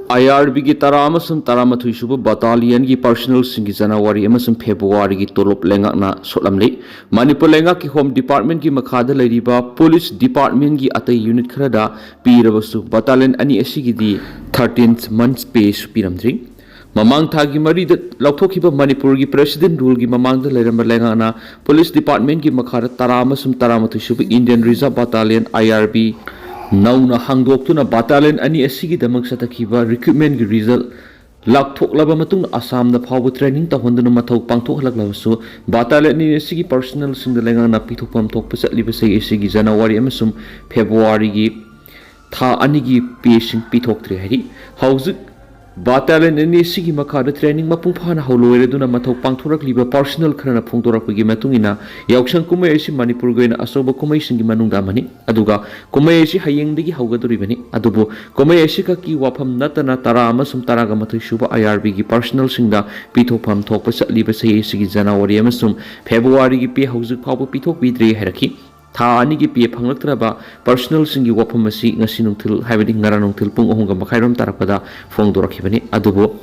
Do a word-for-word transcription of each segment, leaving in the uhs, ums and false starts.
ꯑꯥꯏ R ꯕꯤꯒꯤ ꯇꯔꯥ ꯑꯃꯁꯨꯡ ꯇꯔꯥꯃꯥꯊꯣꯏ ꯁꯨꯕ ꯕꯇꯥꯂꯤꯌꯟꯒꯤ ꯄꯥꯔꯁꯅꯦꯜꯁꯤꯡꯒꯤ ꯖꯅꯋꯥꯔꯤ ꯑꯃꯁꯨꯡ ꯐꯦꯕ꯭ꯔꯨꯋꯥꯔꯤꯒꯤ ꯇꯣꯂꯣꯞ ꯂꯩꯉꯥꯛꯅ ꯁꯣꯠꯂꯝꯂꯤ꯫ ꯃꯅꯤꯄꯨꯔ ꯂꯩꯉꯥꯛꯀꯤ ꯍꯣꯝ ꯗꯤꯄꯥꯔꯠꯃꯦꯟꯒꯤ ꯃꯈꯥꯗ ꯂꯩꯔꯤꯕ ꯄꯨꯂꯤꯁ ꯗꯤꯄꯥꯔꯠꯃꯦꯟꯒꯤ ꯑꯇꯩ ꯌꯨꯅꯤꯠ ꯈꯔꯗ ꯄꯤꯔꯕꯁꯨ ꯕꯇꯥꯂꯤꯌꯟ ꯑꯅꯤ ꯑꯁꯤꯒꯤꯗꯤ ꯊꯥꯔꯇꯤꯟ ꯃꯟꯊꯁ ꯄꯦꯁꯨ ꯄꯤꯔꯝꯗ꯭ꯔꯤ꯫ ꯃꯃꯥꯡ ꯊꯥꯒꯤ ꯃꯔꯤꯗ ꯂꯥꯎꯊꯣꯛꯈꯤꯕ ꯃꯅꯤꯄꯨꯔꯒꯤ ꯄ꯭ꯔꯦꯁꯤꯗꯦꯟ ꯔꯨꯜꯒꯤ ꯃꯃꯥꯡꯗ ꯂꯩꯔꯝꯕ ꯂꯩꯉꯥꯛꯅ ꯄꯨꯂꯤꯁ ꯗꯤꯄꯥꯔꯠꯃꯦꯟꯒꯤ ꯃꯈꯥꯗ ꯇꯔꯥ ꯑꯃꯁꯨꯡ ꯇꯔꯥꯃꯥꯊꯣꯏ ꯁꯨꯕ ꯏꯟꯗꯤꯌꯟ ꯔꯤꯖꯥꯔꯚ ꯕꯇꯥꯂꯤꯌꯟ, ꯑꯥꯏ ꯑꯥꯔ ꯕꯤ, ꯅꯧꯅ ꯍꯥꯡꯗꯣꯛꯇꯨꯅ ꯕꯇꯥꯂꯤꯌꯟ ꯑꯅꯤ ꯑꯁꯤꯒꯤꯗꯃꯛ ꯆꯠꯊꯈꯤꯕ ꯔꯤꯀ꯭ꯔꯨꯠꯃꯦꯟꯒꯤ ꯔꯤꯖꯜ ꯂꯥꯎꯊꯣꯛꯂꯕ ꯃꯇꯨꯡꯗ ꯑꯁꯥꯝꯗ ꯐꯥꯎꯕ ꯇ꯭ꯔꯦꯅꯤꯡ ꯇꯧꯍꯟꯗꯨꯅ ꯃꯊꯧ ꯄꯥꯡꯊꯣꯛꯍꯜꯂꯛꯂꯕꯁꯨ ꯕꯇꯥꯂꯤꯌꯟ ꯑꯅꯤ ꯑꯁꯤꯒꯤ ꯄꯥꯔꯁꯅꯦꯜꯁꯤꯡꯗ ꯂꯩꯉꯥꯛꯅ ꯄꯤꯊꯣꯛꯐꯝ ꯊꯣꯛꯄ ꯆꯠꯂꯤꯕ ꯆꯍꯤ ꯑꯁꯤꯒꯤ ꯖꯅꯋꯥꯔꯤ ꯑꯃꯁꯨꯡ ꯐꯦꯕ꯭ꯔꯨꯋꯥꯔꯤꯒꯤ ꯊꯥ ꯑꯅꯤꯒꯤ ꯄꯦꯁꯤꯡ ꯄꯤꯊꯣꯛꯇ꯭ꯔꯤ ꯍꯥꯏꯔꯤ꯫ ꯍꯧꯖꯤꯛ ꯕꯇꯥꯂꯤꯌꯟ ꯑꯅꯤ ꯑꯁꯤꯒꯤ ꯃꯈꯥꯗ ꯇ꯭ꯔꯦꯅꯤꯡ ꯃꯄꯨꯡ ꯐꯥꯅ ꯍꯧ-, ꯂꯣꯏꯔꯗꯨꯅ ꯃꯊꯧ ꯄꯥꯡꯊꯣꯔꯛꯂꯤꯕ ꯄꯥꯔꯁꯅꯦꯜ ꯈꯔꯅ ꯐꯣꯡꯗꯣꯔꯛꯄꯒꯤ ꯃꯇꯨꯡ ꯏꯟꯅ ꯌꯥꯎꯁꯪ ꯀꯨꯝꯍꯩ ꯑꯁꯤ ꯃꯅꯤꯄꯨꯔꯒꯤ ꯑꯣꯏꯅ ꯑꯆꯧꯕ ꯀꯨꯝꯍꯩꯁꯤꯡꯒꯤ ꯃꯅꯨꯡꯗ ꯑꯃꯅꯤ꯫ ꯑꯗꯨꯒ ꯀꯨꯝꯍꯩ ꯑꯁꯤ ꯍꯌꯦꯡꯗꯒꯤ ꯍꯧꯒꯗꯧꯔꯤꯕꯅꯤ꯫ ꯑꯗꯨꯕꯨ ꯀꯨꯝꯍꯩ ꯑꯁꯤꯈꯛꯀꯤ ꯋꯥꯐꯝ ꯅꯠꯇꯅ ꯇꯔꯥ ꯑꯃꯁꯨꯡ ꯇꯔꯥꯒ ꯃꯥꯊꯣꯏ ꯁꯨꯕ ꯑꯥꯏ ꯑꯥꯔ ꯕꯤꯒꯤ ꯄꯥꯔꯁꯅꯦꯜꯁꯤꯡꯗ ꯄꯤꯊꯣꯛꯐꯝ ꯊꯣꯛꯄ ꯆꯠꯂꯤꯕ ꯆꯍꯤ ꯑꯁꯤꯒꯤ ꯖꯅꯋꯥꯔꯤ ꯑꯃꯁꯨꯡ ꯐꯦꯕ꯭ꯔꯨꯋꯥꯔꯤꯒꯤ ꯄꯦ ꯍꯧꯖꯤꯛ ꯐꯥꯎꯕ ꯄꯤꯊꯣꯛꯄꯤꯗ꯭ꯔꯤ ꯍꯥꯏꯔꯛꯈꯤ꯫ ꯊꯥ ꯑꯅꯤꯒꯤ ꯄꯦ ꯐꯪꯂꯛꯇ꯭ꯔꯕ ꯄꯥꯔꯁꯅꯦꯜꯁꯤꯡꯒꯤ ꯋꯥꯐꯝ ꯑꯁꯤ ꯉꯁꯤ ꯅꯨꯡꯊꯤꯜ, ꯍꯥꯏꯕꯗꯤ ꯉꯔꯥꯡ ꯅꯨꯡꯊꯤꯜ ꯄꯨꯡ ꯑꯍꯨꯝꯒ ꯃꯈꯥꯏꯔꯣꯝ ꯇꯥꯔꯛꯄꯗ ꯐꯣꯡꯗꯣꯔꯛꯈꯤꯕꯅꯤ꯫ ꯑꯗꯨꯕꯨ,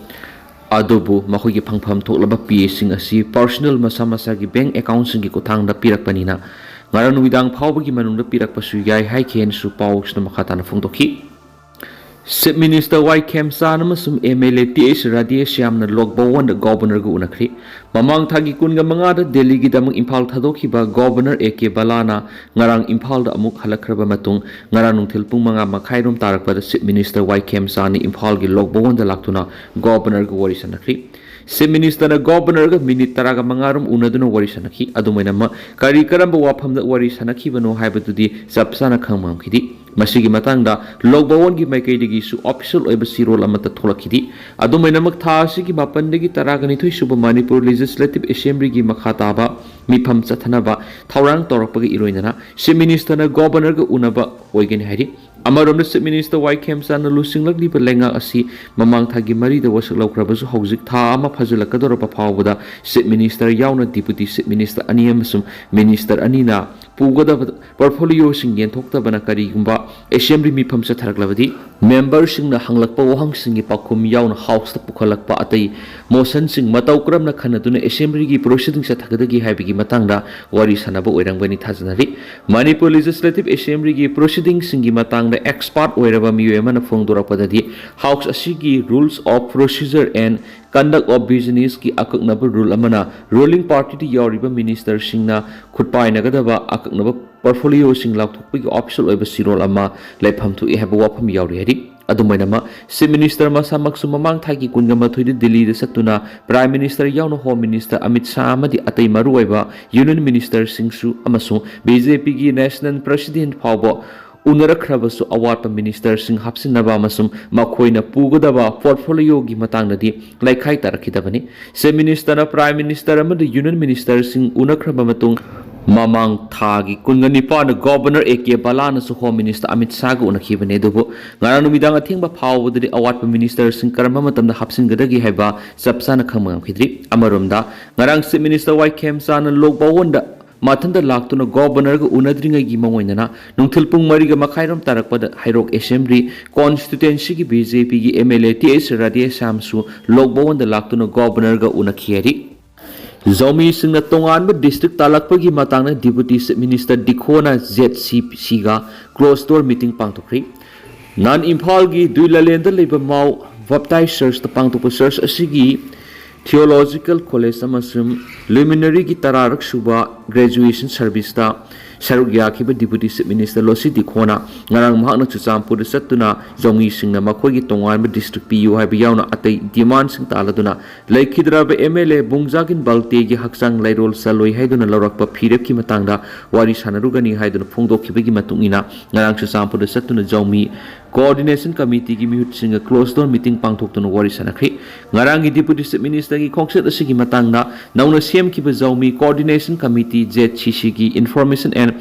ꯑꯗꯨꯕꯨ ꯃꯈꯣꯏꯒꯤ ꯐꯪꯐꯝ ꯊꯣꯛꯂꯕ ꯄꯦꯁꯤꯡ ꯑꯁꯤ ꯄꯥꯔꯁꯅꯦꯜ ꯃꯁꯥ ꯃꯁꯥꯒꯤ ꯕꯦꯡꯛ ꯑꯦꯀꯥꯎꯟꯁꯤꯡꯒꯤ ꯈꯨꯠꯊꯥꯡꯗ ꯄꯤꯔꯛꯄꯅꯤꯅ, ꯉꯔꯥꯡ ꯅꯨꯃꯤꯗꯥꯡ ꯐꯥꯎꯕꯒꯤ ꯃꯅꯨꯡꯗ ꯄꯤꯔꯛꯄꯁꯨ ꯌꯥꯏ ꯍꯥꯏꯈꯤꯅꯁꯨ ꯄꯥꯎꯁꯤꯅ ꯃꯈꯥ ꯇꯥꯅ ꯐꯣꯡꯗꯣꯛꯈꯤ꯫ ꯆꯤꯐ ꯃꯤꯅꯤꯁꯇꯔ ꯋꯥꯏ ꯈꯦꯝꯆꯥꯟ ꯑꯃꯁꯨꯡ M L A T H ꯔꯥꯙꯦꯁ꯭ꯌꯥꯝꯅ ꯂꯣꯛ ꯚꯋꯟꯗ ꯒꯣꯚꯔꯅꯔꯒ ꯎꯅꯈ꯭ꯔꯤ꯫ ꯃꯃꯥꯡ ꯊꯥꯒꯤ ꯀꯨꯟꯒ ꯃꯉꯥꯗ ꯗꯦꯜꯂꯤꯒꯤꯗꯃꯛ ꯏꯝꯐꯥꯜ ꯊꯥꯗꯣꯛꯈꯤꯕ ꯒꯣꯚꯔꯅꯔ ꯑꯦ ꯀꯦ ꯕꯂꯥꯅ ꯉꯔꯥꯡ ꯏꯝꯐꯥꯜꯗ ꯑꯃꯨꯛ ꯍꯜꯂꯛꯈ꯭ꯔꯕ ꯃꯇꯨꯡ, ꯉꯔꯥꯡ ꯅꯨꯡꯊꯤꯜ ꯄꯨꯡ ꯃꯉꯥ ꯃꯈꯥꯏꯔꯣꯝ ꯇꯥꯔꯛꯄꯗ ꯆꯤꯐ ꯃꯤꯅꯤꯁꯇꯔ ꯋꯥꯏ ꯈꯦꯝꯆꯥꯟꯅ ꯏꯝꯐꯥꯜꯒꯤ ꯂꯣꯛ ꯚꯋꯟꯗ ꯂꯥꯛꯇꯨꯅ ꯒꯣꯚꯔꯅꯔꯒ ꯋꯥꯔꯤ ꯁꯥꯟꯅꯈ꯭ꯔꯤ꯫ ꯆꯤꯐ ꯃꯤꯅꯤꯁꯇꯔꯅ ꯒꯣꯚꯔꯅꯔꯒ ꯃꯤꯅꯤꯠ ꯇꯔꯥꯒ ꯃꯉꯥꯔꯣꯝ ꯎꯅꯗꯨꯅ ꯋꯥꯔꯤ ꯁꯥꯟꯅꯈꯤ꯫ ꯑꯗꯨꯝ ꯑꯣꯏꯅꯃꯛ, ꯀꯔꯤ ꯀꯔꯝꯕ ꯋꯥꯐꯝꯗ ꯋꯥꯔꯤ ꯁꯥꯟꯅꯈꯤꯕꯅꯣ ꯍꯥꯏꯕꯗꯨꯗꯤ ꯆꯞ ꯆꯥꯅ ꯈꯪꯕ ꯉꯝꯈꯤꯗꯦ꯫ ꯃꯁꯤꯒꯤ ꯃꯇꯥꯡꯗ ꯂꯣꯛ ꯚꯋꯟꯒꯤ ꯃꯥꯏꯀꯩꯗꯒꯤꯁꯨ ꯑꯣꯐꯤꯁꯤꯌꯦꯜ ꯑꯣꯏꯕ ꯆꯦꯔꯣꯜ ꯑꯃꯠꯇ ꯊꯣꯛꯂꯛꯈꯤꯗꯦ꯫ ꯑꯗꯨꯝ ꯑꯣꯏꯅꯃꯛ, ꯊꯥ ꯑꯁꯤꯒꯤ ꯃꯥꯄꯟꯗꯒꯤ ꯇꯔꯥꯒ ꯅꯤꯊꯣꯏ ꯁꯨꯕ ꯃꯅꯤꯄꯨꯔ ꯂꯦꯖꯤꯁꯂꯦꯇꯤꯚ ꯑꯦꯁꯦꯝꯕ꯭ꯂꯤꯒꯤ ꯃꯈꯥ ꯇꯥꯕ ꯃꯤꯐꯝ ꯆꯠꯊꯅꯕ ꯊꯧꯔꯥꯡ ꯇꯧꯔꯛꯄꯒ ꯏꯔꯣꯏꯅꯅ ꯆꯤꯐ ꯃꯤꯅꯤꯁꯇꯔꯅ ꯒꯣꯚꯔꯅꯔꯒ ꯎꯅꯕ ꯑꯣꯏꯒꯅꯤ ꯍꯥꯏꯔꯤ꯫ ꯑꯃꯔꯣꯝꯗ, Chief Minister ꯋꯥꯏ ꯈꯦꯝꯆꯥꯟꯅ ꯂꯨꯆꯤꯡꯂꯛꯂꯤꯕ ꯂꯩꯉꯥꯛ ꯑꯁꯤ ꯃꯃꯥꯡ ꯊꯥꯒꯤ ꯃꯔꯤꯗ ꯋꯥꯁꯛ ꯂꯧꯈ꯭ꯔꯕꯁꯨ, ꯍꯧꯖꯤꯛ ꯊꯥ ꯑꯃ ꯐꯥꯖꯤꯜꯂꯛꯀꯗꯧꯔꯕ ꯐꯥꯎꯕꯗ Chief Minister ꯌꯥꯎꯅ Deputy Chief Minister ꯑꯅꯤ ꯑꯃꯁꯨꯡ Minister ꯑꯅꯤꯅ ꯄꯨꯒꯗꯕ portfolioꯁꯤꯡ ꯌꯦꯟꯊꯣꯛꯇꯕꯅ ꯀꯔꯤꯒꯨꯝꯕ Assembly ꯃꯤꯐꯝ ꯆꯠꯊꯔꯛꯂꯕꯗꯤ, memberꯁꯤꯡꯅ ꯍꯪꯂꯛꯄ ꯋꯥꯍꯪꯁꯤꯡꯒꯤ ꯄꯥꯎꯈꯨꯝ ꯌꯥꯎꯅ Houseꯇ ꯄꯨꯈꯠꯂꯛꯄ ꯑꯇꯩ motionꯁꯤꯡ ꯃꯇꯧ ꯀꯔꯝꯅ ꯈꯟꯅꯗꯨꯅ Assemblyꯒꯤ proceeding ꯆꯠꯊꯒꯗꯒꯦ ꯍꯥꯏꯕꯒꯤ ꯃꯇꯥꯡꯗ ꯋꯥꯔꯤ ꯁꯥꯟꯅꯕ ꯑꯣꯏꯔꯝꯒꯅꯤ ꯊꯥꯖꯅꯔꯤ꯫ ꯃꯅꯤꯄꯨꯔ Legislative Assemblyꯒꯤ proceedingꯁꯤꯡꯒꯤ ꯃꯇꯥꯡꯗ expert ꯑꯣꯏꯔꯕ ꯃꯤꯑꯣꯏ ꯑꯃꯅ ꯐꯣꯡꯗꯣꯔꯛꯄꯗꯗꯤ, House ꯑꯁꯤꯒꯤ Rules of Procedure and Conduct of Businessꯀꯤ ꯑꯀꯛꯅꯕ rule ꯑꯃꯅ ruling partyꯗ ꯌꯥꯎꯔꯤꯕ ministerꯁꯤꯡꯅ ꯈꯨꯠꯄꯥꯏꯅꯒꯗꯕ ꯑꯀꯛꯅꯕ portfolioꯁꯤꯡ ꯂꯥꯎꯊꯣꯛꯄꯒꯤ official ꯑꯣꯏꯕ ꯆꯦꯔꯣꯜ ꯑꯃ ꯂꯩꯐꯝ ꯊꯣꯛꯏ ꯍꯥꯏꯕ ꯋꯥꯐꯝ ꯌꯥꯎꯔꯤ ꯍꯥꯏꯔꯤ꯫ ꯑꯗꯨꯃꯥꯏꯅꯃꯛ, Chief Minister ꯃꯁꯥꯃꯛꯁꯨ ꯃꯃꯥꯡ ꯊꯥꯒꯤ ꯀꯨꯟꯒ ꯃꯥꯊꯣꯏꯗ ꯗꯤꯜꯂꯤꯗ ꯆꯠꯇꯨꯅ Prime Minister ꯌꯥꯎꯅ Home Minister ꯑꯃꯤꯠ ꯁꯥꯍ ꯑꯃꯗꯤ ꯑꯇꯩ ꯃꯔꯨꯑꯣꯏꯕ Union Ministerꯁꯤꯡꯁꯨ ꯑꯃꯁꯨꯡ BJPꯒꯤ National President ꯐꯥꯎꯕ ꯎꯅꯔꯛꯈ꯭ꯔꯕꯁꯨ, ꯑꯋꯥꯠꯄ ministerꯁꯤꯡ ꯍꯥꯞꯆꯤꯟꯅꯕ ꯑꯃꯁꯨꯡ ꯃꯈꯣꯏꯅ ꯄꯨꯒꯗꯕ portfolioꯒꯤ ꯃꯇꯥꯡꯗꯗꯤ ꯂꯩꯈꯥꯏ ꯇꯥꯔꯛꯈꯤꯗꯕꯅꯤ꯫ Chief Minister ꯅ Prime Minister ꯑꯃꯗꯤ Union Ministerꯁꯤꯡ ꯎꯅꯈ꯭ꯔꯕ ꯃꯇꯨꯡ, ꯃꯃꯥꯡ ꯊꯥꯒꯤ ꯀꯨꯟꯒ ꯅꯤꯄꯥꯟꯗ Governor A K ꯕꯂꯥꯅꯁꯨ Home Minister Amit ꯁꯥꯍꯒ ꯎꯅꯈꯤꯕꯅꯤ꯫ ꯑꯗꯨꯕꯨ ꯉꯔꯥꯡ ꯅꯨꯃꯤꯗꯥꯡ ꯑꯊꯦꯡꯕ ꯐꯥꯎꯕꯗꯗꯤ ꯑꯋꯥꯠꯄ ministerꯁꯤꯡ ꯀꯔꯝꯕ ꯃꯇꯝꯗ ꯍꯥꯞꯆꯤꯟꯒꯗꯒꯦ ꯍꯥꯏꯕ ꯆꯞ ꯆꯥꯅ ꯈꯪꯕ ꯉꯝꯈꯤꯗ꯭ꯔꯤ꯫ ꯑꯃꯔꯣꯝꯗ, ꯉꯔꯥꯡ Chief Minister ꯋꯥꯏ ꯈꯦꯝꯆꯥꯟꯅ Lok Bhavanꯗ ꯃꯊꯟꯇ ꯂꯥꯛꯇꯨꯅ Governorꯒ ꯎꯅꯗ꯭ꯔꯤꯉꯩꯒꯤ ꯃꯑꯣꯡ ꯑꯣꯏꯅꯅ ꯅꯨꯡꯊꯤꯜ ꯄꯨꯡ ꯃꯔꯤꯒ ꯃꯈꯥꯏꯔꯣꯝ ꯇꯥꯔꯛꯄꯗ ꯍꯩꯔꯣꯛ Assembly constituencyꯒꯤ BJPꯒꯤ MLA Th Radheshyamꯁꯨ Lok Bhavanꯗ ꯂꯥꯛꯇꯨꯅ Governorꯒ ꯎꯅꯈꯤ ꯍꯥꯏꯔꯤ꯫ ꯖꯧꯃꯤꯁꯤꯡꯅ ꯇꯣꯉꯥꯟꯕ district ꯇꯥꯜꯂꯛꯄꯒꯤ ꯃꯇꯥꯡꯗ Deputy Chief Minister ꯗꯤꯈꯣꯅ ZCCꯒ closed door meeting ꯄꯥꯡꯊꯣꯛꯈ꯭ꯔꯤ꯫ ꯅꯥꯟ ꯏꯝꯐꯥꯜꯒꯤ ꯗꯨꯏꯂꯥꯂꯦꯟꯗ ꯂꯩꯕ Mao Baptist Churchꯇ ꯄꯥꯡꯊꯣꯛꯄ church ꯑꯁꯤꯒꯤ Theological College ꯑꯃꯁꯨꯡ Luminaryꯒꯤ ꯇꯔꯥꯔꯛ ꯁꯨꯕ graduation serviceꯇ ꯁꯔꯨꯛ ꯌꯥꯈꯤꯕ Deputy Chief Minister ꯂꯣꯁꯤ ꯗꯤꯈꯣꯅ ꯉꯔꯥꯡ ꯃꯍꯥꯛꯅ ꯆꯨꯔꯆꯥꯟꯄꯨꯔꯗ ꯆꯠꯇꯨꯅ ꯖꯧꯃꯤꯁꯤꯡꯅ ꯃꯈꯣꯏꯒꯤ ꯇꯣꯉꯥꯟꯕ district ꯄꯤꯌꯨ ꯍꯥꯏꯕ ꯌꯥꯎꯅ ꯑꯇꯩ demandꯁꯤꯡ ꯇꯥꯜꯂꯗꯨꯅ ꯂꯩꯈꯤꯗ꯭ꯔꯕ MLA ꯕꯨꯡꯖꯥꯒꯤꯟ ꯕꯜꯇꯦꯒꯤ ꯍꯛꯆꯥꯡ ꯂꯩꯔꯣꯜ ꯆꯜꯂꯣꯏ ꯍꯥꯏꯗꯨꯅ ꯂꯧꯔꯛꯄ ꯐꯤꯔꯦꯞꯀꯤ ꯃꯇꯥꯡꯗ ꯋꯥꯔꯤ ꯁꯥꯟꯅꯔꯨꯒꯅꯤ ꯍꯥꯏꯗꯨꯅ ꯐꯣꯡꯗꯣꯛꯈꯤꯕꯒꯤ ꯃꯇꯨꯡ ꯏꯟꯅ, ꯉꯔꯥꯡ ꯆꯨꯔꯆꯥꯟꯄꯨꯔꯗ ꯆꯠꯇꯨꯅ ꯖꯧꯃꯤ Coordination Committeeꯒꯤ ꯃꯤꯍꯨꯠꯁꯤꯡꯒ closed door meeting ꯄꯥꯡꯊꯣꯛꯇꯨꯅ ꯋꯥꯔꯤ ꯁꯥꯟꯅꯈ꯭ꯔꯤ꯫ ꯉꯔꯥꯡꯒꯤ Deputy Chief Ministerꯒꯤ ꯈꯣꯡꯆꯠ ꯑꯁꯤꯒꯤ ꯃꯇꯥꯡꯗ ꯅꯧꯅ ꯁꯦꯝꯈꯤꯕ ꯖꯧꯃꯤ Coordination Committee, ZCCꯒꯤ Information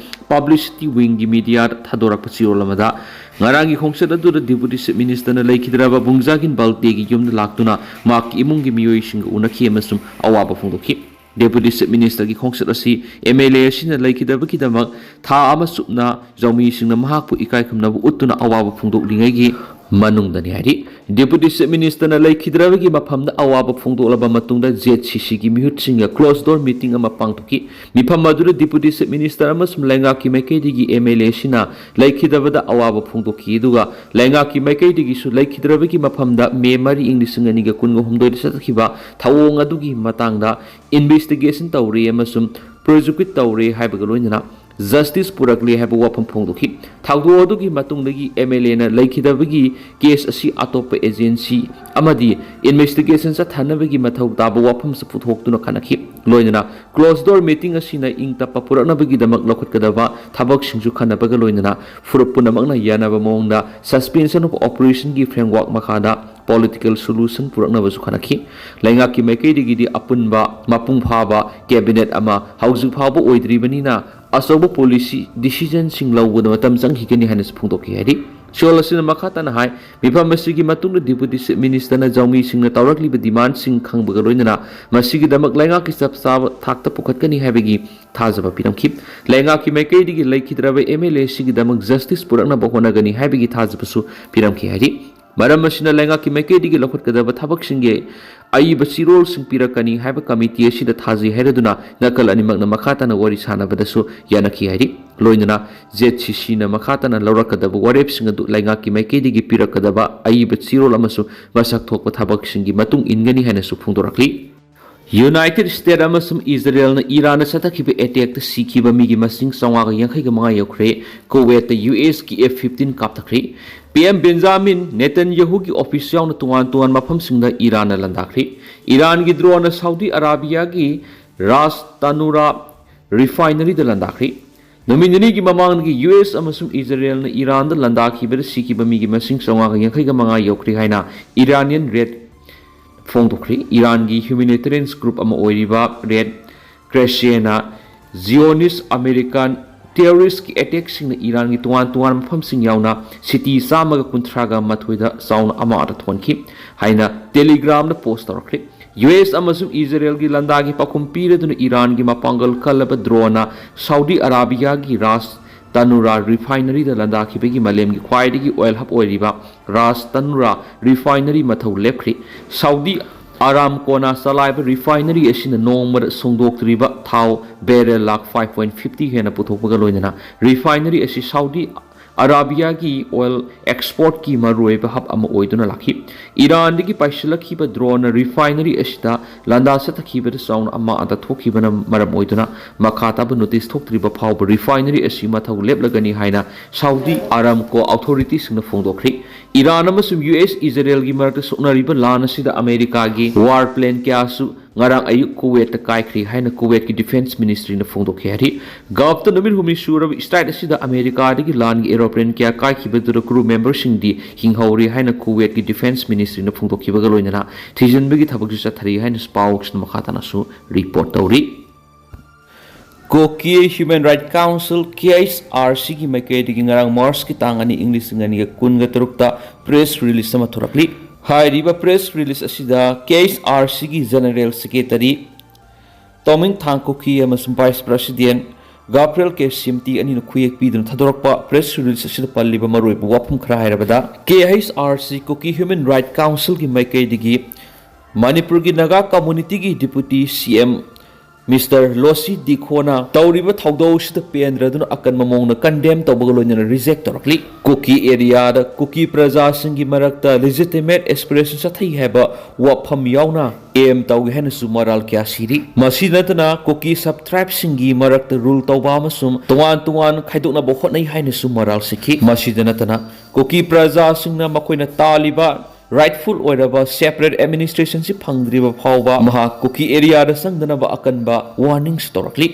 Publicity Wingꯒꯤ ꯃꯤꯗꯤꯌꯥꯗ ꯊꯥꯗꯣꯔꯛꯄ ꯆꯦꯔꯣꯜ ꯑꯃꯗ, ꯉꯔꯥꯡꯒꯤ ꯈꯣꯡꯆꯠ ꯑꯗꯨꯗ Deputy Chief Ministerꯅ ꯂꯩꯈꯤꯗ꯭ꯔꯕ ꯕꯨꯡꯖꯥꯒꯤꯟ ꯕꯜꯇꯦꯒꯤ ꯌꯨꯝꯗ ꯂꯥꯛꯇꯨꯅ ꯃꯍꯥꯛꯀꯤ ꯏꯃꯨꯡꯒꯤ ꯃꯤꯑꯣꯏꯁꯤꯡꯒ ꯎꯅꯈꯤ ꯑꯃꯁꯨꯡ ꯑꯋꯥꯕ ꯐꯣꯡꯗꯣꯛꯈꯤ꯫ Deputy Chief Ministerꯒꯤ ꯈꯣꯡꯆꯠ ꯑꯁꯤ MLA ꯑꯁꯤꯅ ꯂꯩꯈꯤꯗꯕꯒꯤꯗꯃꯛ ꯊꯥ ꯑꯃ ꯆꯨꯞꯅ ꯖꯥꯎꯃꯤꯁꯤꯡꯅ ꯃꯍꯥꯛꯄꯨ ꯏꯀꯥꯏ ꯈꯨꯝꯅꯕ ꯎꯠꯇꯨꯅ ꯑꯋꯥꯕ ꯐꯣꯡꯗꯣꯛꯂꯤꯉꯩꯒꯤ ꯃꯅꯨꯡꯗꯅꯤ ꯍꯥꯏꯔꯤ꯫ Deputy Chief Ministerꯅ ꯂꯩꯈꯤꯗ꯭ꯔꯕꯒꯤ ꯃꯐꯝꯗ ꯑꯋꯥꯕ ꯐꯣꯡꯗꯣꯛꯂꯕ ꯃꯇꯨꯡꯗ ZCCꯒꯤ ꯃꯤꯍꯨꯠꯁꯤꯡꯒ closed door meeting ꯑꯃ ꯄꯥꯡꯊꯣꯛꯈꯤ꯫ ꯃꯤꯐꯝ ꯑꯗꯨꯗ Deputy Chief Minister ꯑꯃꯁꯨꯡ ꯂꯩꯉꯥꯛꯀꯤ ꯃꯥꯏꯀꯩꯗꯒꯤ MLA ꯑꯁꯤꯅ ꯂꯩꯈꯤꯗꯕꯗ ꯑꯋꯥꯕ ꯐꯣꯡꯗꯣꯛꯈꯤ, ꯑꯗꯨꯒ ꯂꯩꯉꯥꯛꯀꯤ ꯃꯥꯏꯀꯩꯗꯒꯤꯁꯨ ꯂꯩꯈꯤꯗ꯭ꯔꯕꯒꯤ ꯃꯐꯝꯗ May ꯃꯔꯤ, ꯏꯪ ꯂꯤꯁꯤꯡ ꯑꯅꯤꯒ ꯀꯨꯟꯒ ꯍꯨꯝꯗꯣꯏꯗ ꯆꯠꯊꯈꯤꯕ ꯊꯧꯑꯣꯡ ꯑꯗꯨꯒꯤ ꯃꯇꯥꯡꯗ investigation ꯇꯧꯔꯦ ꯑꯃꯁꯨꯡ prosecute ꯇꯧꯔꯦ ꯍꯥꯏꯕꯒ ꯂꯣꯏꯅꯅ justice ꯄꯨꯔꯛꯂꯦ ꯍꯥꯏꯕ ꯋꯥꯐꯝ ꯐꯣꯡꯗꯣꯛꯈꯤ꯫ ꯊꯧꯗꯣꯛ ꯑꯗꯨꯒꯤ ꯃꯇꯨꯡꯗꯒꯤ MLAꯅ ꯂꯩꯈꯤꯗꯕꯒꯤ case ꯑꯁꯤ ꯑꯇꯣꯞꯄ agency ꯑꯃꯗꯤ investigation ꯆꯠꯊꯅꯕꯒꯤ ꯃꯊꯧ ꯇꯥꯕ ꯋꯥꯐꯝꯁꯨ ꯄꯨꯊꯣꯛꯇꯨꯅ ꯈꯟꯅꯈꯤ꯫ ꯂꯣꯏꯅꯅ closed door meeting ꯑꯁꯤꯅ ꯏꯪ ꯇꯞꯄ ꯄꯨꯔꯛꯅꯕꯒꯤꯗꯃꯛ ꯂꯧꯈꯠꯀꯗꯕ ꯊꯕꯛꯁꯤꯡꯁꯨ ꯈꯟꯅꯕꯒ ꯂꯣꯏꯅꯅ ꯐꯨꯔꯨꯞ ꯄꯨꯝꯅꯃꯛꯅ ꯌꯥꯅꯕ ꯃꯑꯣꯡꯗ suspension of operationꯒꯤ framework ꯃꯈꯥꯗ political solution ꯄꯨꯔꯛꯅꯕꯁꯨ ꯈꯟꯅꯈꯤ꯫ ꯂꯩꯉꯥꯛꯀꯤ ꯃꯥꯏꯀꯩꯗꯒꯤꯗꯤ ꯑꯄꯨꯟꯕ ꯃꯄꯨꯡ ꯐꯥꯕ cabinet ꯑꯃ ꯍꯧꯖꯤꯛ ꯐꯥꯎꯕ ꯑꯣꯏꯗ꯭ꯔꯤꯕꯅꯤꯅ ꯑꯆꯧꯕ policy decisionꯁꯤꯡ ꯂꯧꯕꯗ ꯃꯇꯝ ꯆꯪꯈꯤꯒꯅꯤ ꯍꯥꯏꯅꯁꯨ ꯐꯣꯡꯗꯣꯛꯈꯤ ꯍꯥꯏꯔꯤ꯫ ꯆꯦꯔꯣꯜ ꯑꯁꯤꯅ ꯃꯈꯥ ꯇꯥꯅ ꯍꯥꯏ, ꯃꯤꯐꯝ ꯑꯁꯤꯒꯤ ꯃꯇꯨꯡꯗ Deputy Chief Ministerꯅ ꯖꯥꯎꯃꯤꯁꯤꯡꯅ ꯇꯧꯔꯛꯂꯤꯕ demandꯁꯤꯡ ꯈꯪꯕꯒ ꯂꯣꯏꯅꯅ ꯃꯁꯤꯒꯤꯗꯃꯛ ꯂꯩꯉꯥꯛꯀꯤ ꯆꯞ ꯆꯥꯕ ꯊꯥꯛꯇ ꯄꯨꯈꯠꯀꯅꯤ ꯍꯥꯏꯕꯒꯤ ꯊꯥꯖꯕ ꯄꯤꯔꯝꯈꯤ꯫ ꯂꯩꯉꯥꯛꯀꯤ ꯃꯥꯏꯀꯩꯗꯒꯤ ꯂꯩꯈꯤꯗ꯭ꯔꯕ MLA ꯑꯁꯤꯒꯤꯗꯃꯛ justice ꯄꯨꯔꯛꯅꯕ ꯍꯣꯠꯅꯒꯅꯤ ꯍꯥꯏꯕꯒꯤ ꯊꯥꯖꯕꯁꯨ ꯄꯤꯔꯝꯈꯤ ꯍꯥꯏꯔꯤ꯫ ꯃꯔꯝ ꯑꯁꯤꯅ ꯂꯩꯉꯥꯛꯀꯤ ꯃꯥꯏꯀꯩꯗꯒꯤ ꯂꯧꯈꯠꯀꯗꯕ ꯊꯕꯛꯁꯤꯡꯒꯤ ꯑꯏꯕ ꯆꯦꯔꯣꯜꯁꯤꯡ ꯄꯤꯔꯛꯀꯅꯤ ꯍꯥꯏꯕ committee ꯑꯁꯤꯗ ꯊꯥꯖꯩ ꯍꯥꯏꯔꯗꯨꯅ ꯅꯥꯀꯜ ꯑꯅꯤꯃꯛꯅ ꯃꯈꯥ ꯇꯥꯅ ꯋꯥꯔꯤ ꯁꯥꯟꯅꯕꯗꯁꯨ ꯌꯥꯅꯈꯤ ꯍꯥꯏꯔꯤ꯫ ꯂꯣꯏꯅꯅ ZCCꯅ ꯃꯈꯥ ꯇꯥꯅ ꯂꯧꯔꯛꯀꯗꯕ ꯋꯥꯔꯦꯞꯁꯤꯡ ꯑꯗꯨ ꯂꯩꯉꯥꯛꯀꯤ ꯃꯥꯏꯀꯩꯗꯒꯤ ꯄꯤꯔꯛꯀꯗꯕ ꯑꯏꯕ ꯆꯦꯔꯣꯜ ꯑꯃꯁꯨꯡ ꯃꯁꯛ ꯊꯣꯛꯄ ꯊꯕꯛꯁꯤꯡꯒꯤ ꯃꯇꯨꯡ ꯏꯟꯒꯅꯤ ꯍꯥꯏꯅꯁꯨ ꯐꯣꯡꯗꯣꯔꯛꯂꯤ꯫ United States ꯑꯃꯁꯨꯡ ꯏꯖꯔꯦꯜꯅ ꯏꯔꯥꯟꯗ ꯆꯠꯊꯈꯤꯕ attackꯇ ꯁꯤꯈꯤꯕ ꯃꯤꯒꯤ ꯃꯁꯤꯡ ꯆꯥꯝꯃꯉꯥꯒ ꯌꯥꯡꯈꯩꯒ ꯃꯉꯥ ꯌꯧꯈ꯭ꯔꯦ꯫ ꯀꯨꯋꯦꯠꯇ USꯒꯤ F fifteen ꯀꯥꯞꯊꯈ꯭ꯔꯦ꯫ PM Benjamin ꯅꯦꯇꯟꯌꯥꯍꯨꯒꯤ office ꯌꯥꯎꯅ ꯇꯣꯉꯥꯟ ꯇꯣꯉꯥꯟꯕ ꯃꯐꯝꯁꯤꯡꯗ ꯏꯔꯥꯟꯅ ꯂꯥꯟꯗꯥꯈ꯭ꯔꯦ꯫ ꯏꯔꯥꯟꯒꯤ droneꯅ ꯁꯥꯎꯗꯤ ꯑꯔꯥꯕꯤꯌꯥꯒꯤ ꯔꯥꯖ ꯇꯥꯅꯨꯔꯥ refineryꯗ ꯂꯥꯟꯗꯥꯈ꯭ꯔꯦ꯫ ꯅꯨꯃꯤꯠ ꯅꯤꯅꯤꯒꯤ ꯃꯃꯥꯡꯗꯒꯤ US ꯑꯃꯁꯨꯡ ꯏꯖꯔꯦꯜꯅ ꯏꯔꯥꯟꯗ ꯂꯥꯟꯗꯥꯈꯤꯕꯗ ꯁꯤꯈꯤꯕ ꯃꯤꯒꯤ ꯃꯁꯤꯡ ꯆꯥꯝꯃꯉꯥꯒ ꯌꯥꯡꯈꯩꯒ ꯃꯉꯥ ꯌꯧꯈ꯭ꯔꯦ ꯍꯥꯏꯅ Iranian Red ꯐꯣꯡꯗꯣꯛꯈ꯭ꯔꯦ꯫ ꯏꯔꯥꯟꯒꯤ humanitarian group ꯑꯃ ꯑꯣꯏꯔꯤꯕ Red Crescentꯅ Zionist American ꯇꯦꯔꯣꯔꯤꯁꯀꯤ ꯑꯦꯇꯦꯛꯁꯤꯡꯅ ꯏꯔꯥꯟꯒꯤ ꯇꯣꯉꯥꯟ ꯇꯣꯉꯥꯟꯕ ꯃꯐꯝꯁꯤꯡ ꯌꯥꯎꯅ ꯁꯤꯇꯤ ꯆꯥꯝꯃꯒ ꯀꯨꯟꯊ꯭ꯔꯥꯒ ꯃꯥꯊꯣꯏꯗ ꯆꯥꯎꯅ ꯑꯃꯥꯡ ꯑꯇꯥ ꯊꯣꯛꯍꯟꯈꯤ ꯍꯥꯏꯅ ꯇꯦꯂꯤꯒ꯭ꯔꯥꯝꯗ ꯄꯣꯁ ꯇꯧꯔꯛꯈ꯭ꯔꯦ꯫ ꯌꯨ ꯑꯦꯁ ꯑꯃꯁꯨꯡ ꯏꯖꯔꯦꯜꯒꯤ ꯂꯥꯟꯗꯥꯒꯤ ꯄꯥꯎꯈꯨꯝ ꯄꯤꯔꯗꯨꯅ ꯏꯔꯥꯟꯒꯤ ꯃꯄꯥꯡꯒꯜ ꯀꯜꯂꯕ ꯗ꯭ꯔꯣꯟꯅ ꯁꯥꯎꯗꯤ ꯑꯔꯥꯕꯤꯌꯥꯒꯤ ꯔꯥꯖ ꯇꯅꯨꯔꯥ ꯔꯤꯐꯥꯏꯅꯔꯤꯗ ꯂꯥꯟꯗꯥꯈꯤꯕꯒꯤ ꯃꯥꯂꯦꯝꯒꯤ ꯈ꯭ꯋꯥꯏꯗꯒꯤ ꯑꯣꯏꯜ ꯍꯕ ꯑꯣꯏꯔꯤꯕ ꯔꯥꯖ ꯇꯅꯨꯔꯥ ꯔꯤꯐꯥꯏꯅꯔꯤ ꯃꯊꯧ ꯂꯦꯞꯈ꯭ꯔꯤ꯫ ꯁꯥꯎꯗꯤ ꯑꯔꯥꯝꯀꯣꯅ ꯆꯂꯥꯏꯕ ꯔꯤꯐꯥꯏꯅꯔꯤ ꯑꯁꯤꯅ ꯅꯣꯡꯃꯗ ꯁꯨꯡꯗꯣꯛꯇ꯭ꯔꯤꯕ ꯊꯥꯎ ꯕꯦꯔꯦꯜ ꯂꯥꯈ ꯐꯥꯏꯚ ꯄꯣꯏꯟꯠ ꯐꯤꯐꯇꯤ ꯍꯦꯟꯅ ꯄꯨꯊꯣꯛꯄꯒ ꯂꯣꯏꯅꯅ ꯔꯤꯐꯥꯏꯅꯔꯤ ꯑꯁꯤ ꯁꯥꯎꯗꯤ ꯑꯔꯥꯕꯤꯌꯥꯒꯤ ꯑꯣꯏꯜ ꯑꯦꯛꯁꯄꯣꯔꯠꯀꯤ ꯃꯔꯨꯑꯣꯏꯕ ꯍꯕ ꯑꯃ ꯑꯣꯏꯗꯨꯅ ꯂꯥꯛꯈꯤ꯫ ꯏꯔꯥꯟꯗꯒꯤ ꯄꯥꯏꯁꯤꯜꯂꯛꯈꯤꯕ ꯗ꯭ꯔꯣꯟꯅ ꯔꯤꯐꯥꯏꯅꯔꯤ ꯑꯁꯤꯗ ꯂꯥꯟꯗꯥ ꯆꯠꯊꯈꯤꯕꯗ ꯆꯥꯎꯅ ꯑꯃꯥꯡ ꯑꯇꯥ ꯊꯣꯛꯈꯤꯕꯅ ꯃꯔꯝ ꯑꯣꯏꯗꯨꯅ ꯃꯈꯥ ꯇꯥꯕ ꯅꯣꯇꯤꯁ ꯊꯣꯛꯇ꯭ꯔꯤꯕ ꯐꯥꯎꯕ ꯔꯤꯐꯥꯏꯅꯔꯤ ꯑꯁꯤ ꯃꯊꯧ ꯂꯦꯞꯂꯒꯅꯤ ꯍꯥꯏꯅ ꯁꯥꯎꯗꯤ ꯑꯔꯥꯝꯀꯣ ꯑꯣꯊꯣꯔꯤꯇꯤꯁꯤꯡꯅ ꯐꯣꯡꯗꯣꯛꯈ꯭ꯔꯤ꯫ ꯏꯔꯥꯟ ꯑꯃꯁꯨꯡ ꯌꯨ ꯑꯦꯁ ꯏꯖꯔꯦꯜꯒꯤ ꯃꯔꯛꯇ ꯁꯣꯛꯅꯔꯤꯕ ꯂꯥꯟ ꯑꯁꯤꯗ ꯑꯃꯦꯔꯤꯀꯥꯒꯤ ꯋꯥꯔ ꯄ꯭ꯂꯦꯟ ꯀꯌꯥꯁꯨ ꯉꯔꯥꯡ ꯑꯌꯨꯛ ꯀꯨꯋꯦꯠꯇ ꯀꯥꯏꯈ꯭ꯔꯤ ꯍꯥꯏꯅ ꯀꯨꯋꯦꯠꯀꯤ ꯗꯤꯐꯦꯟꯁ ꯃꯤꯅꯤꯁꯇ꯭ꯔꯤꯅ ꯐꯣꯡꯗꯣꯛꯈꯤ ꯍꯥꯏꯔꯤ꯫ ꯒꯜꯐꯇ ꯅꯨꯃꯤꯠ ꯍꯨꯝꯅꯤ ꯁꯨꯔꯕ ꯏꯁꯇ꯭ꯔꯥꯏꯛ ꯑꯁꯤꯗ ꯑꯃꯦꯔꯤꯀꯥꯗꯒꯤ ꯂꯥꯟꯒꯤ ꯑꯦꯔꯣꯄ꯭ꯂꯦꯟ ꯀꯌꯥ ꯀꯥꯏꯈꯤꯕꯗꯨꯗ ꯀ꯭ꯔꯨ ꯃꯦꯝꯕꯔꯁꯤꯡꯗꯤ ꯍꯤꯡꯍꯧꯔꯤ ꯍꯥꯏꯅ ꯀꯨꯋꯦꯠꯀꯤ ꯗꯤꯐꯦꯟꯁ ꯃꯤꯅꯤꯁꯇ꯭ꯔꯤꯅ ꯐꯣꯡꯗꯣꯛꯈꯤꯕꯒ ꯂꯣꯏꯅꯅ ꯊꯤꯖꯤꯟꯕꯒꯤ ꯊꯕꯛꯁꯨ ꯆꯠꯊꯔꯤ ꯍꯥꯏꯅꯁꯨ ꯄꯥꯎꯁꯤꯅ ꯃꯈꯥ ꯇꯥꯅꯁꯨ ꯔꯤꯄꯣꯔꯠ ꯇꯧꯔꯤ꯫ ꯀꯣꯀꯤ ꯍ꯭ꯌꯨꯃꯦꯟ ꯔꯥꯏꯠ ꯀꯥꯎꯟꯁꯤꯜ, ꯀꯦ ꯑꯩꯆ ꯑꯥꯔ ꯁꯤꯒꯤ ꯃꯥꯏꯀꯩꯗꯒꯤ ꯉꯔꯥꯡ ꯃꯥꯔꯆꯀꯤ ꯇꯥꯡ ꯑꯅꯤ, ꯏꯪ ꯂꯤꯁꯤꯡ ꯑꯅꯤꯒ ꯀꯨꯟꯒ ꯇꯔꯨꯛꯇ ꯄ꯭ꯔꯦꯁ ꯔꯤꯂꯤꯁ ꯑꯃ ꯊꯣꯔꯛꯂꯤ꯫ ꯍꯥꯏꯔꯤꯕ ꯄ꯭ꯔꯦꯁ ꯔꯤꯂꯤꯁ ꯑꯁꯤꯗ ꯀꯦ ꯑꯩꯆ ꯑꯥꯔ ꯁꯤꯒꯤ ꯖꯦꯅꯔꯦꯜ ꯁꯦꯀ꯭ꯔꯦꯇꯔꯤ ꯇꯣꯃꯤꯡ ꯊꯥꯡ ꯀꯨꯀꯤ ꯑꯃꯁꯨꯡ ꯚꯥꯏꯁ ꯄ꯭ꯔꯦꯁꯤꯗꯦꯟꯠ ꯒꯥꯕ꯭ꯔꯤꯌꯦꯜ ꯀꯦ ꯁꯤꯝꯇꯤ ꯑꯅꯤꯅ ꯈꯨꯌꯦꯛ ꯄꯤꯗꯨꯅ ꯊꯥꯗꯣꯔꯛꯄ ꯄ꯭ꯔꯦꯁ ꯔꯤꯂꯤꯁ ꯑꯁꯤꯗ ꯄꯜꯂꯤꯕ ꯃꯔꯨꯑꯣꯏꯕ ꯋꯥꯐꯝ ꯈꯔ ꯍꯥꯏꯔꯕꯗ, ꯀꯦ ꯑꯩꯆ ꯑꯥꯔ ꯁꯤ ꯀꯨꯀꯤ ꯍ꯭ꯌꯨꯃꯦꯟ ꯔꯥꯏꯠ ꯀꯥꯎꯟꯁꯤꯜꯒꯤ ꯃꯥꯏꯀꯩꯗꯒꯤ ꯃꯅꯤꯄꯨꯔꯒꯤ ꯅꯥꯒꯥ ꯀꯝꯃꯨꯅꯤꯇꯤꯒꯤ ꯗꯤꯄꯨꯇꯤ ꯁꯤ ꯑꯦꯝ ꯃꯤꯁꯇꯔ ꯂꯣꯁꯤ ꯗꯤꯈꯣꯅ ꯇꯧꯔꯤꯕ ꯊꯧꯗꯧꯁꯤꯗ ꯄꯦꯟꯗ꯭ꯔꯗꯨꯅ ꯑꯀꯟꯕ ꯃꯑꯣꯡꯗ ꯀꯟꯗꯦꯝ ꯇꯧꯕꯒ ꯂꯣꯏꯅꯅ ꯔꯤꯖꯦꯛ ꯇꯧꯔꯛꯂꯤ꯫ ꯀꯨꯀꯤ ꯑꯦꯔꯤꯌꯥꯗ ꯀꯨꯀꯤ ꯄ꯭ꯔꯖꯥꯁꯤꯡꯒꯤ ꯃꯔꯛꯇ ꯂꯤꯖꯤꯇꯤꯃꯦꯠ ꯑꯦꯁꯄꯤꯔꯦꯁꯟ ꯆꯠꯊꯩ ꯍꯥꯏꯕ ꯋꯥꯐꯝ ꯌꯥꯎꯅ ꯑꯦꯝ ꯇꯧꯏ ꯍꯥꯏꯅꯁꯨ ꯃꯔꯥꯜ ꯀꯌꯥ ꯁꯤꯔꯤ꯫ ꯃꯁꯤ ꯅꯠꯇꯅ ꯀꯨꯀꯤ ꯁꯕ ꯇ꯭ꯔꯥꯏꯕꯁꯤꯡꯒꯤ ꯃꯔꯛꯇ ꯔꯨꯜ ꯇꯧꯕ ꯑꯃꯁꯨꯡ ꯇꯣꯉꯥꯟ ꯇꯣꯉꯥꯟ ꯈꯥꯏꯗꯣꯛꯅꯕ ꯍꯣꯠꯅꯩ ꯍꯥꯏꯅꯁꯨ ꯃꯔꯥꯜ ꯁꯤꯈꯤ꯫ ꯃꯁꯤꯗ ꯅꯠꯇꯅ ꯀꯨꯀꯤ ꯄ꯭ꯔꯖꯥꯁꯤꯡꯅ ꯃꯈꯣꯏꯅ ꯇꯥꯜꯂꯤꯕ ꯔꯥꯏꯠꯐꯨꯜ ꯑꯣꯏꯔꯕ ꯁꯦꯄꯔꯦꯠ ꯑꯦꯗꯃꯤꯅꯤꯁꯇ꯭ꯔꯦꯁꯟꯁꯤ ꯐꯪꯗ꯭ꯔꯤꯕ ꯐꯥꯎꯕ ꯃꯍꯥꯛ ꯀꯨꯀꯤ ꯑꯦꯔꯤꯌꯥꯗ ꯆꯪꯗꯅꯕ ꯑꯀꯟꯕ ꯋꯥꯔꯅꯤꯡꯁꯨ ꯇꯧꯔꯛꯂꯤ꯫